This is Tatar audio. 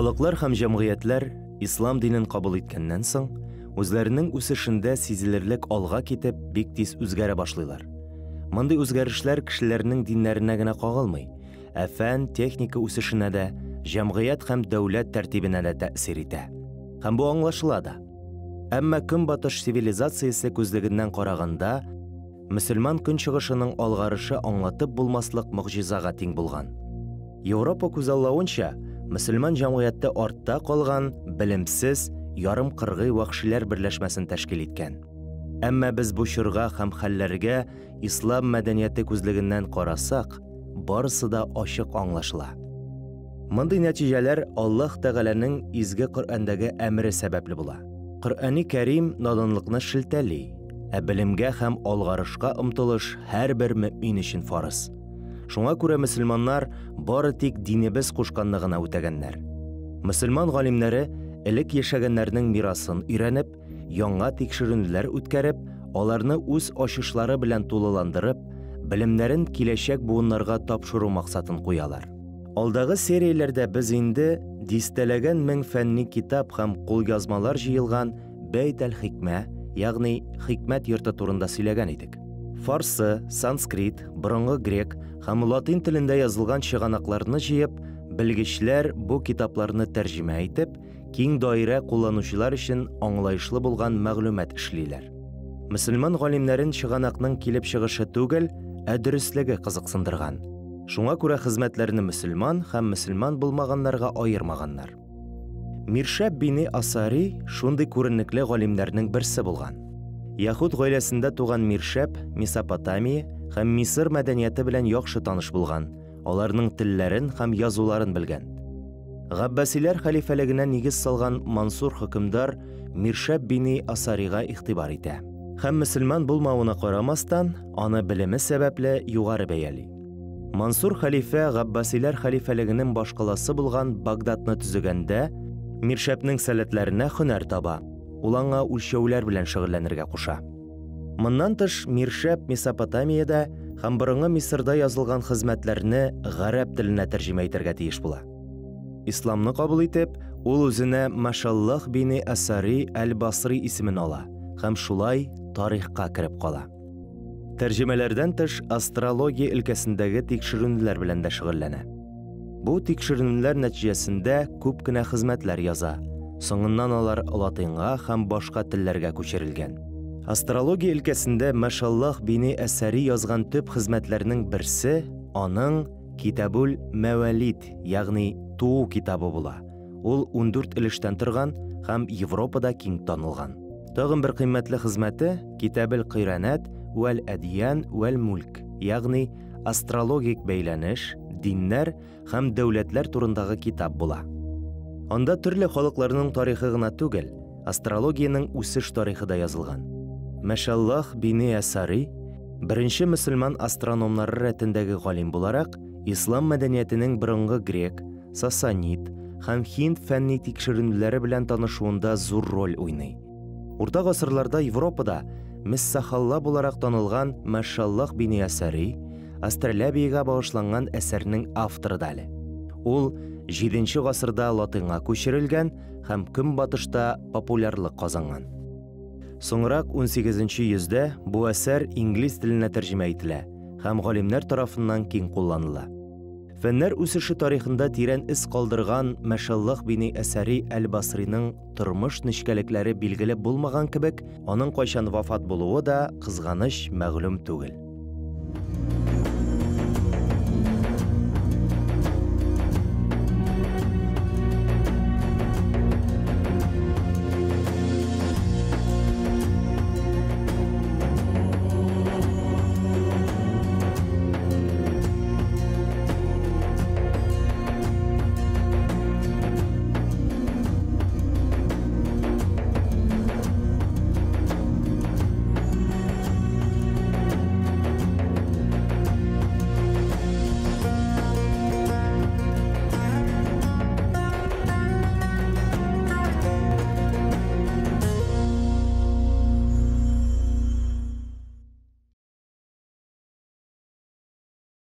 Халыклар һәм җәмгыятьләр ислам динен кабул иткәннән соң, үзләренең үсешендә сизелерлек алга китеп, бик тиз үзгәрә башлыйлар. Мондый үзгәрешләр кешеләрнең диннәренә генә кагылмый, ә фән, техника үсешенә дә, җәмгыять һәм дәүләт тәртибенә дә тәэсир итә. Һәм бу аңлашыла да. Әмма Көнбатыш цивилизациясе күзлегеннән караганда, мөселман Көнчыгышының алгарышы аңлатып булмаслык могҗизага тиң булган. Европа күзаллавынча, мөселман җәмгыяте артта калган, белемсез, ярым кыргый вәхшиләр берләшмәсен тәшкил иткән. Әмма без бу чорга һәм хәлләргә ислам мәдәнияте күзлегеннән карасак, барысы да ачык аңлашыла. Мондый нәтиҗәләр Аллаһ Тәгаләнең изге Коръәндәге әмере сәбәпле була. Коръәни Кәрим наданлыкны шелтәли, ә белемгә һәм алгарышка омтылыш һәрбер мөэмин өчен фарыз. Шуңа күрә мөселманнар бары тик динебез кушканны гына үтәгәннәр. Мөселман галимнәре элек яшәгәннәрнең мирасын өйрәнеп, яңа тикшеренүләр үткәреп, аларны үз ачышлары белән тулыландырып, белемнәрен киләчәк буыннарга тапшыру максатын куялар. Алдагы серияләрдә без инде дистәләгән мең фәнни китап һәм кулъязмалар җыелган Бәйт әл-Хикмә, ягъни Хикмәт йорты турында сөйләгән идек. Фарсы, санскрит, борынгы грек һәм латин телендә язылган чыганакларны җыеп, белгечләр бу китапларны тәрҗемә итеп, киң даирә кулланучылар өчен аңлаешлы булган мәгълүмат эшлиләр. Мөселман галимнәрен чыганакның килеп чыгышы түгел, ә дөреслеге кызыксындырган. Шуңа күрә хезмәтләрне мөселман һәм мөселман булмаганнарга аермаганнар. Миршәб бине Асари шундый күренекле галимнәрнең берсе булган. Яһүд гаиләсендә туган Миршәб Месопотамия һәм Мисыр мәдәнияте белән яхшы таныш булган, аларның телләрен һәм язуларын белгән. Габбасиләр хәлифәлегенә нигез салган Мансур хөкемдар Миршәб бине Асарига игътибар итә. Һәм мөселман булмавына карамастан, аны белеме сәбәпле югары бәяли. Мансур хәлифә Габбасиләр хәлифәлегенең башкаласы булган Багдадны төзегәндә, Миршәбнең сәләтләренә һөнәр таба. Ул аңа үлчәүләр белән шөгыльләнергә куша. Моннан тыш, Миршәб Месопотамиядә һәм борынгы Мисырда язылган хезмәтләрне гарәп теленә тәрҗемә итәргә тиеш була. Исламны кабул итеп, ул үзенә Машаллах бине Асари әл-Басри исемен ала һәм шулай тарихка кереп кала. Тәрҗемәләрдән тыш, астрология өлкәсендәге тикшеренүләр белән дә шөгыльләнә. Бу тикшеренүләр нәтиҗәсендә күп кенә хезмәтләр яза. Соңыннан алар латинга һәм башка телләргә күчерелгән. Астрология өлкәсендә Машаллах бине Әсәри язган төп хезмәтләрнең берсе аның Китабул Мәвәлид, ягъни Туу китабы була. Ул 14 өлештән торган һәм Европада киң танылган. Тагын бер кыйммәтле хезмәте Китабел Кыйранәт вәл Әдиян вәл Мүлк, ягъни астрологик бәйләнеш, диннәр һәм дәүләтләр турындагы китап була. Анда төрле халыкларның тарихы гына түгел, астрологиянең үсеш тарихы да язылган. Мәшаллах бине Әсари, беренче мөселман астрономнары рәтендәге галим буларак, ислам мәдәниятенең борынгы грек, сасанид һәм һинд фәнни тикшеренүләре белән танышуында зур роль уйный. Урта гасырларда Европада Мессахалла буларак танылган Мәшаллах бине Әсәри астролябиягә багышланган әсәрнең авторы да әле. Ул 7 гасырда латинга күчерелгән һәм Көнбатышта популярлык казанган. Соңрак 18 йөздә бу әсәр инглиз теленә тәрҗемә ителә һәм галимнәр тарафыннан киң кулланыла. Фәннәр үсеше тарихында тирән эз калдырган Мәшаллах бине Әсәри әл-Басриның тормыш нечкәлекләре билгеле булмаган кебек, аның кайчан вафат булуы да, кызганыч, мәгълүм түгел.